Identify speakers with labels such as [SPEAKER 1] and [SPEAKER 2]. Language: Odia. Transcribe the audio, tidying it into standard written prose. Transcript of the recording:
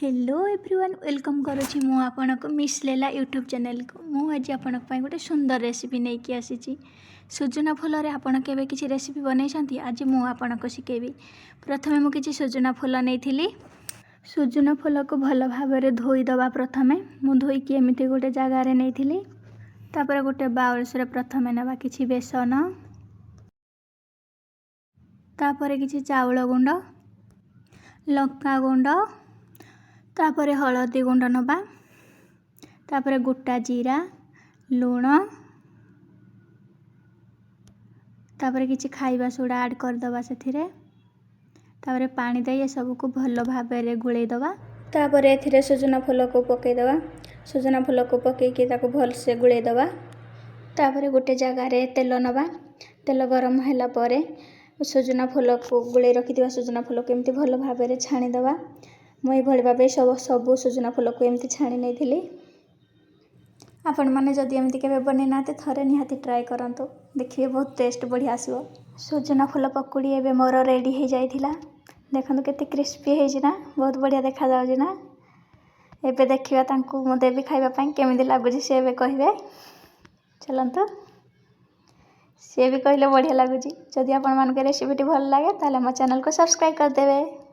[SPEAKER 1] ହ୍ୟାଲୋ ଏଭ୍ରିୱାନ୍, welcome କରୁଛି ମୁଁ ଆପଣଙ୍କୁ ମିସ୍ ଲେଲା ୟୁଟ୍ୟୁବ୍ ଚ୍ୟାନେଲ୍କୁ। ମୁଁ ଆଜି ଆପଣଙ୍କ ପାଇଁ ଗୋଟେ ସୁନ୍ଦର ରେସିପି ନେଇକି ଆସିଛି। ସୁଜୁନା ଫୁଲରେ ଆପଣ କେବେ କିଛି ରେସିପି ବନେଇଛନ୍ତି? ଆଜି ମୁଁ ଆପଣଙ୍କୁ ଶିଖେଇବି। ପ୍ରଥମେ ମୁଁ କିଛି ସୁଜୁନା ଫୁଲ ନେଇଥିଲି। ସୁଜୁନା ଫୁଲକୁ ଭଲ ଭାବରେ ଧୋଇଦେବା। ପ୍ରଥମେ ମୁଁ ଧୋଇକି ଏମିତି ଗୋଟେ ଜାଗାରେ ନେଇଥିଲି। ତାପରେ ଗୋଟେ ବାଉଲ୍ସରେ ପ୍ରଥମେ ନେବା କିଛି ବେସନ, ତାପରେ କିଛି ଚାଉଳ ଗୁଣ୍ଡ, ଲଙ୍କା ଗୁଣ୍ଡ, ତାପରେ ହଳଦୀ ଗୁଣ୍ଡ ନେବା, ତାପରେ ଗୋଟା ଜିରା, ଲୁଣ, ତାପରେ କିଛି ଖାଇବା ସୋଡ଼ା ଆଡ଼୍ କରିଦେବା ସେଥିରେ। ତାପରେ ପାଣି ଦେଇ ଏସବୁକୁ ଭଲ ଭାବରେ ଗୋଳେଇ ଦେବା। ତାପରେ ଏଥିରେ ସଜନା ଫୁଲକୁ ପକାଇଦେବା। ସଜନା ଫୁଲକୁ ପକାଇକି ତାକୁ ଭଲସେ ଗୋଳେଇ ଦେବା। ତାପରେ ଗୋଟେ ଜାଗାରେ ତେଲ ନେବା। ତେଲ ଗରମ ହେଲା ପରେ ସଜନା ଫୁଲକୁ, ଗୋଳେଇ ରଖିଥିବା ସଜନା ଫୁଲକୁ ଏମିତି ଭଲ ଭାବରେ ଛାଣିଦେବା। ମୁଁ ଏଇଭଳି ଭାବେ ସବୁ ସଜନା ଫୁଲକୁ ଏମିତି ଛାଣି ନେଇଥିଲି। ଆପଣମାନେ ଯଦି ଏମିତି କେବେ ବନେଇ ନାହାନ୍ତି, ଥରେ ନିହାତି ଟ୍ରାଏ କରନ୍ତୁ, ଦେଖିବେ ବହୁତ ଟେଷ୍ଟ ବଢ଼ିଆ ଆସିବ। ସଜନା ଫୁଲ ପକୁଡ଼ି ଏବେ ମୋର ରେଡ଼ି ହେଇଯାଇଥିଲା। ଦେଖନ୍ତୁ କେତେ କ୍ରିସ୍ପି ହେଇଛି ନା, ବହୁତ ବଢ଼ିଆ ଦେଖାଯାଉଛି ନା? ଏବେ ଦେଖିବା, ତାଙ୍କୁ ମୁଁ ଦେବି ଖାଇବା ପାଇଁ, କେମିତି ଲାଗୁଛି ସେ ଏବେ କହିବେ। ଚାଲନ୍ତୁ। ସିଏ ବି କହିଲେ ବଢ଼ିଆ ଲାଗୁଛି। ଯଦି ଆପଣମାନଙ୍କୁ ରେସିପିଟି ଭଲ ଲାଗେ, ତାହେଲେ ମୋ ଚ୍ୟାନେଲକୁ ସବସ୍କ୍ରାଇବ୍ କରିଦେବେ।